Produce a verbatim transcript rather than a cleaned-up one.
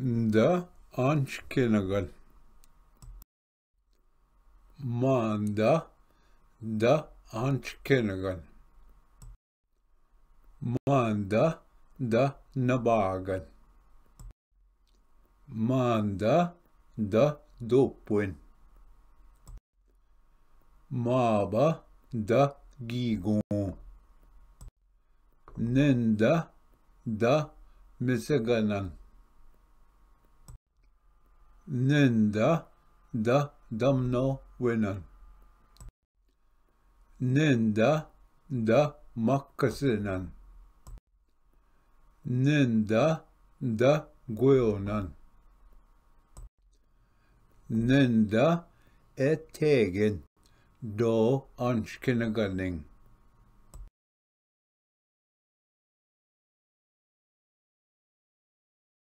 द अंशकेनगन। मांदा द अंशकेनगन। मांदा द नबागन। मांदा द दोपुन। माबा द गीगो। नंदा द मिसगनन। नंदा द दमनो वेनन। नंदा द मक्कसनन। नंदा द गोयोनन। नंदा ए तेगेन दो अंशकेनगनिंग।